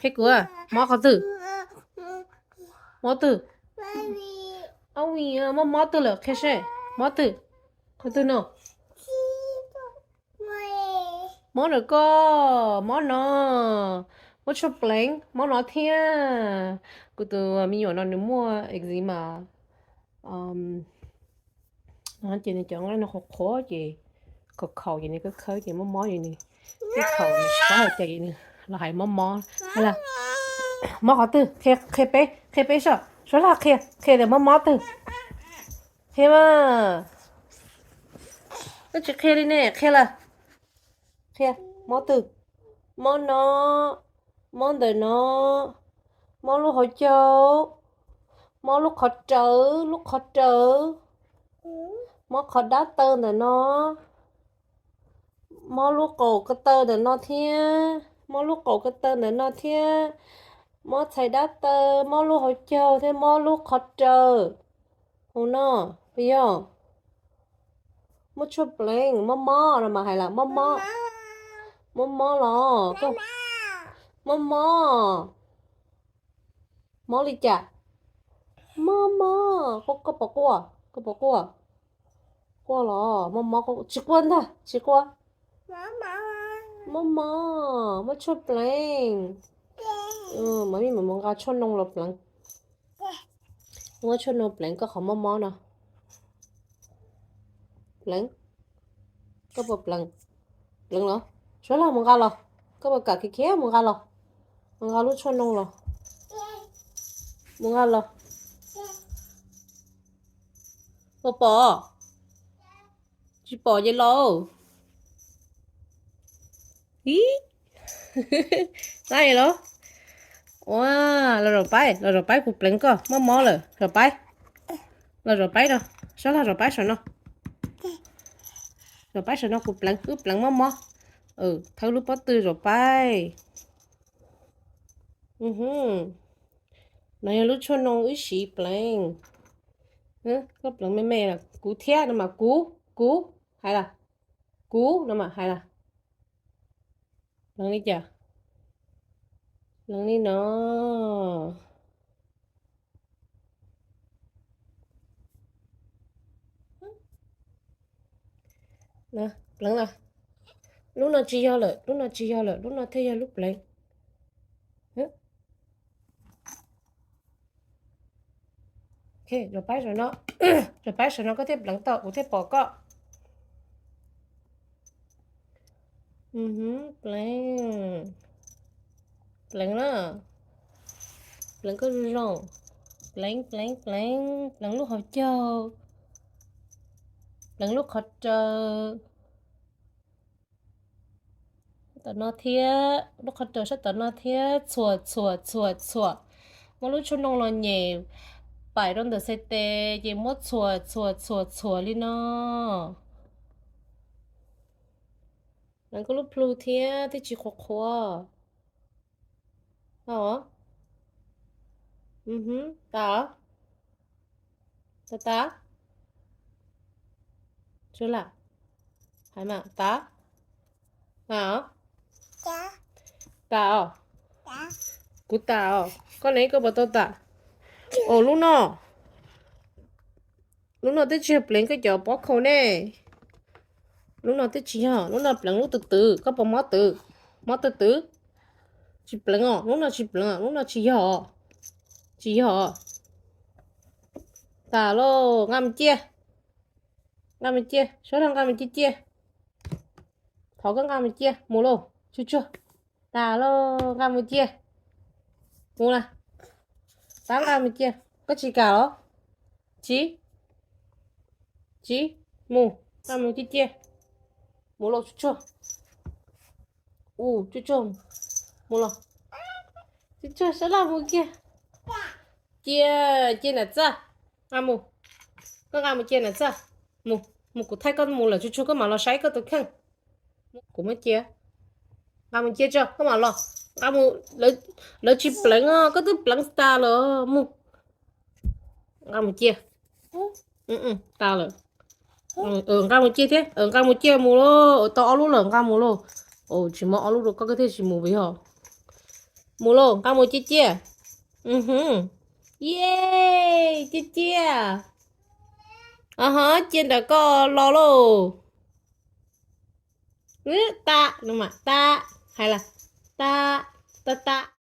Qhia kuv, mob qhov twg? Mob twg? Au, mob mob twg lawm, qhia seb. Mob twg? Qhov twg no? Mob ntawm ko, mob no, mob tshuaj pleev, mob no thiab. Kuv tus me nyuam no nws muaj eczema, ces nws cov nqaij no qhuav qhuav ces khaus khaus ces nws khawb khawb ces mob mob ces nws, ib khaus nws tsis paub hais tias nws los hais mob mob. Mob qhov twg? Qhia peb, qhia peb soj, suav laj qhia, qhia tias mob mob twg. Qhia mas. Koj tsis qhia li ne, qhia lawm. Qhia, mob twg? Mob no, mob ntawm no, mob lub hauv caug, mob lub qhov rawv, lub qhov rawv, mob qhov dab taw ntawm no, mob lub qaum ko taw ntawm no thiab, mob lub qaum ko taw ntawm no thiab, mob txhais dab taw, mob lub hauv caug thiab mob lub qhov rawv. Hu no, puas yog? Mob tshuaj pleev, mob mob no mas hais lawm, mob mob. Mob mob los, mob mob. Mob li cas? Mob mob, koj puas quaj? Koj puas quaj? Quaj los mob mob, tsis quaj ntag, tsis quaj. Mob mob, mob tshuaj pleev. Mam li mus nqa tshuaj noo los pleev. Muab tshuaj noo pleev koj qhov mob mob no. Pleev. Koj puas pleev? Pleev los? Suav laj mus nqa los. Koj puas kam khiav khiav mus nqa los? Mus nqa lub tshuaj noo los. Mus nqa los. Puas pom? Tsis pom ces los. Ib, na los. Ua, los zaum paib, los zaum paib kuv pleev koj, mob mob lawm, zaum paib. Los zaum paib no, Suav laj zaum paib saum no. Zaum paib saum no kuv pleev, wb pleev mob mob. Thawb lub pob tw zaum paib. No yog lub tshuaj noo wb siv pleev. Koj pleev me me, kuv thiab no mas kuv, kuv, hais lawm. Kuv no mas hais lawm. Pleev li cas? Pleev li no. Pleev los. Lub no tsis yog lawm, lub no tsis yog lawm, lub no thiaj yog lub pleev. Zaum paib saum no, zaum paib saum no koj thiaj pleev tau, kuv thiaj pom koj. Pleev, pleev na, pleev koj zoo zoo, pleev pleev pleev, pleev lub hauv caug, pleev lub qhov raws. Sab tom no thiab, lub qhov raws sab tom no thiab, txhuam txhuam txhuam txhuam. Muab lub tshuaj noo los nyem paim rau ntawm xais tes ces muab txhuam txhuam txhuam txhuam li no. Pleev koj lub plhu thiab, thiaj tsis qhuav qhuav. Tau os. Tas os. Tas tas. Tsuag lam. Hais mas tas. Tas os. Tas os. Kuv tas os. Koj ne, koj puas tau tas? Os, lub no, lub no twb tsis yog pleev koj cov pob khaus ne. Lub no twb tsis yog, lub no pleev lub twg twg, koj puas mob twg? Mob twg twg? Tsis pleev os, lub no tsis pleev os, lub no tsis yog. Tsis yog. Tas lauj, nqa mus ciaj. Nqa mus ciaj, Suav laj nqa mus ciaj ciaj. Thov koj nqa mus ciaj mus lauj, tsuag tsuag. Tas lauj, nqa mus ciaj. Mus na. Tab nqa mus ciaj, koj tsis kam los? Tsis, tsis, mus, nqa mus ciaj ciaj. Mus lauj, tsuag tsuag. Ua, tsuag tsuag. Mus los. Tsuag tsuag, Suav laj mus kiag. Cia, cia nam txaj. Nqa mus. Koj nqa mus cia nam txaj. Mus, mus, kuv thaij koj mus lawm, tsuag tsuag koj mam los saib koj tus kheej. Kuv muab cia. Nqa mus cia tso koj mam los. Nqa mus, lawv tsis pleev os, koj twb pleev tas lawm. Mus. Nqa mus cia. Tas lawm. Nqa mus cia thiab, nqa mus cia mus lauj, tau ob lub lawm, nqa mus lauj. Tsis muab ob lub rau koj, koj thiaj tsis mus puas yog? Mus lauj, nqa mus ciaj ciaj. Ye, ciaj ciaj. Ho cia ntawm koj los lauj. Tab, tab, hais lawm, tab, tab tab.